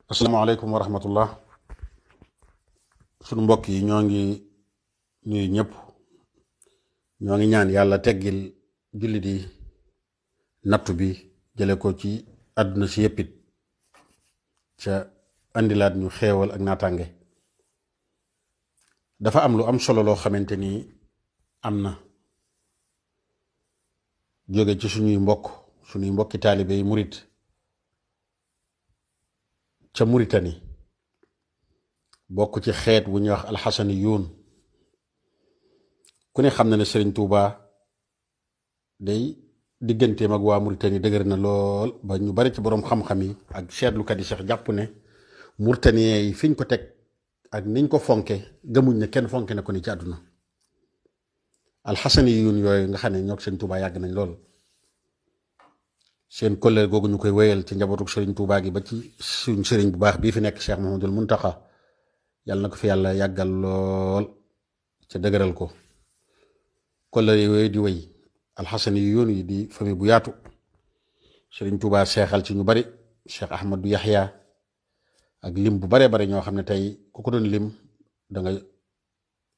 asalaamaaleykum wa rahmatullah. sunu mbokk yi ñoo ngi nuyu ñëpp, ñoo ngi ñaan yàlla teggil jullit yi nattu bi jële ko ci àdduna si yëppit ca andilaat ñu xeewal ak naataange. dafa am lu am solo loo xamante ni am na jóge ci suñuy mbokki taalibe yi murit ca Muritani, bokk ci xeet wu ñuy wax alxasaniyuun. ku ne xam na ne Sëriñ Tuuba day digganteem ak waa Muritani dëgër na lool ba ñu bari ci boroom xam-xam yi ak seetlukat yi sax jàpp ne Muritaniyee yi fiñ ko teg ak niñ ko fonke gëmuñ ne kenn fonke na ko ni ci àdduna. alxasaniyuun yooyu nga xam ne ñoo Sëriñ Tuuba yàgg nañ lool, seen kollëre googu ñu koy wéyal ci njabootu Sëriñ Tuubaa gi ba ci suñ sëriñ bu baax bii fi nekk Cheikh Mouhamadoul Mountakha, yàlla na ko fi yàlla yàggal lool ca dëgëral ko. kollëre yooyu di wéy, alxasani yu yoon yi di famille bu yaatu. Sëriñ Tuubaa seexal ci ñu bari, Cheikh Ahmadou Yaxya ak lim bu baree bari ñoo xam ne tey ku ko doon lim danga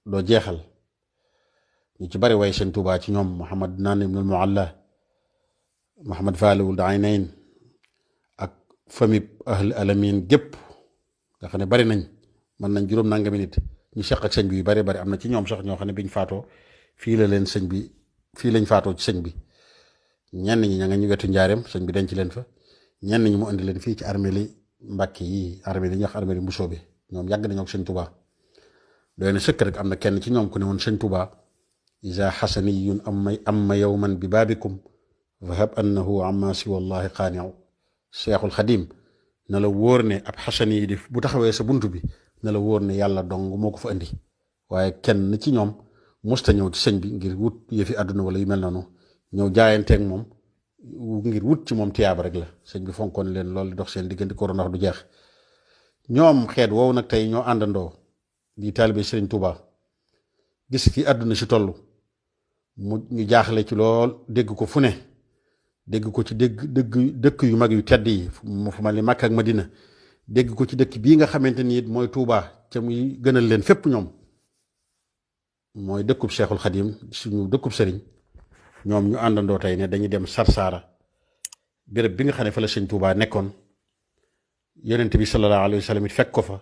doo jeexal. ñu ci bari way Sëriñ Tuubaa ci ñoom Muhammad Naan ibnul Mualla, Muhammad Faalewul Aynayn ak famille ahl alamin gépp nga xam ne bari nañ, mën nañ juróom nangami nit ñu seq ak sëñ bi yu bari bari. am na ci ñoom sax ñoo xam ne biñ faatoo fii lañ faatoo ci sëñ bi. ñenn ñi ña nga ñu wetu njaareem, sëñ bi denc leen fa. ñenn ñi mu indi leen fii ci arméeli Mbàkke yi, arméeli ñuy wax arméeli Mbusoobe. ñoom yàgg nañoo ak sëñ Tuubaa. doy na sëkk rek am na kenn ci ñoom ku ne woon sëñ Tuubaa isa xasaniyun amma yawman bi baabikum fahab annahu amma siwa llahi qaaniu. Seexul Xadim na la wóor ne ab xasani yi di bu taxawee sa bunt bi na la wóor ne yàlla dong moo ko fa indi, waaye kenn ci ñoom musta ñëw ci sëñ bi ngir wut yëfi àdduna wala yu mel noonu. ñëw jaayanteeg moom ngir wut ci moom tiyaaba rek la. sëñ bi fonkoon leen loolu di dox seen diggante korona wax du jeex. ñoom xeet woowu nag tey ñoo àndandoo di taalibe Sëriñ Tuuba, gis fi àdduna si toll ñu jaaxle ci lool, dégg ko fu ne, dégg ko ci dëkk yu mag yu tedd yi mu fu mel ni Makka ak Madina, dégg ko ci dëkk bii nga xamante ni it mooy Tuuba ca muy gënal leen fépp. ñoom mooy dëkkub Seexul Xadim, suñu dëkkub sëriñ. ñoom ñu àndandoo tey ne dañuy dem Sarsara, béréb bi nga xam ne fa la sëñ Tuuba nekkoon, yonent bi sallallahu alayhi wa sallam it fekk ko fa.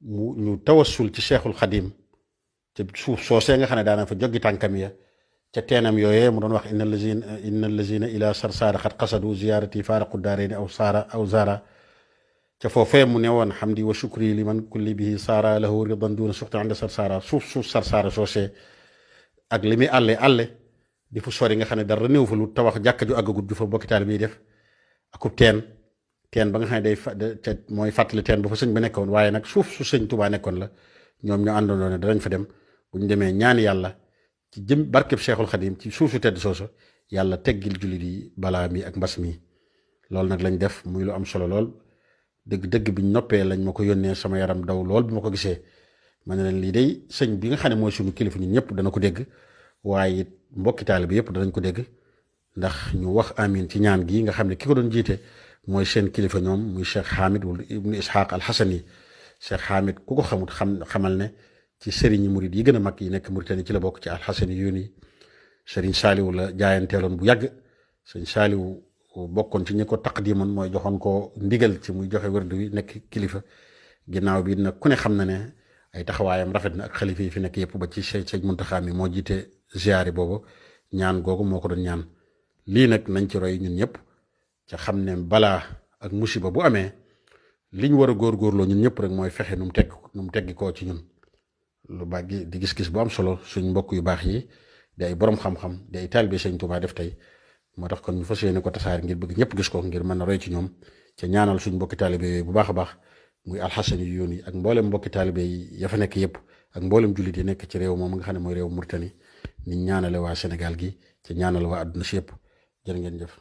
ñu tawassul ci Seexul Xadim te suuf soosee nga xam ne daana fa joggi tànkam ya ca teenam yooyee mu doon wax inna allazina ila Sarsara xat qasadu ziyarati faaraqu daarayni aw zaara. ca foofee mu ne woon xamdi wa shukri liman kulli bihi saara lahu ridan duna suxti ànd Sarsara. suuf Sarsara soosee ak li muy àlle di fu sori nga xam ne dara néew fa lu tabax jàkka ju àggagut ju fa bokki taalibe yi def akub teen ba nga xam ne day mooy fàttali teen ba fa sëñ ba nekkoon, waaye nag suuf su sëñ Tuubaa nekkoon la. ñoom ñu àndandoo ne danañ fa dem bu ñu demee ñaan yàlla ci jëm barkeb Cheikhul Khadim ci suufu tedd soosu yàlla teggil jullit yi balaa mi ak mbas mi. loolu nag lañ def muy lu am solo lool. dëgg biñ noppee lañ ma ko yónnee, sama yaram daw lool bi ma ko gisee. ma ne leen lii day sëñ bi nga xam ne mooy suñu kilifa ñun ñëpp dana ko dégg, waaye it mbokki taalibe bi yëpp danañ ko dégg, ndax ñu wax amin ci ñaan gi nga xam ne ki ko doon jiite mooy seen kilifa ñoom muy Cheikh Hamid wala ibnu Ishaq al-Hasani. Cheikh Hamid ku ko xamut xamal ne ci sëriñi murid yi gën a mag yi nekk Mauritanie ci la bokk, ci alxasani yu ni sëriñ Saaliwu la jaayanteeloon bu yàgg. sëriñ Saaliwu bokkoon ci ñi ko taqdimoon, mooy joxoon ko ndigal ci muy joxe wërdu wi nekk kilifa. ginnaaw bi nag ku ne xam na ne ay taxawaayam rafet na ak xalifa yi fi nekk yëpp ba ci sëñ Muntaxa mi moo jiite ziyaari boobu. ñaan googu moo ko doon ñaan. lii nag nañ ci roy ñun ñëpp ca xam ne balaa ak musiba bu amee liñ war a góorgóorloo ñun ñëpp rek mooy fexe nu mu teggi koo ci ñun. lu baax di gis-gis bu am solo suñ mbokk yu baax yi di ay borom xam-xam di ay taalibe Sëñ Tuubaa def tey, moo tax kon ñu fas yéene ko tasaare ngir bëgg ñëpp gis ko ngir mën a roy ci ñoom ca ñaanal suñ mbokki taalibe yooyu bu baax a baax, muy alxasani yu yoon yi ak mboolem mbokki taalibe yi ya fa nekk yëpp ak mboolem jullit yi nekk ci réew moom nga xam ne mooy réew Mauritanie. niñ ñaanale waa Sénégal gi ca ñaanal waa àdduna si yëpp. jërë ngeen jëf.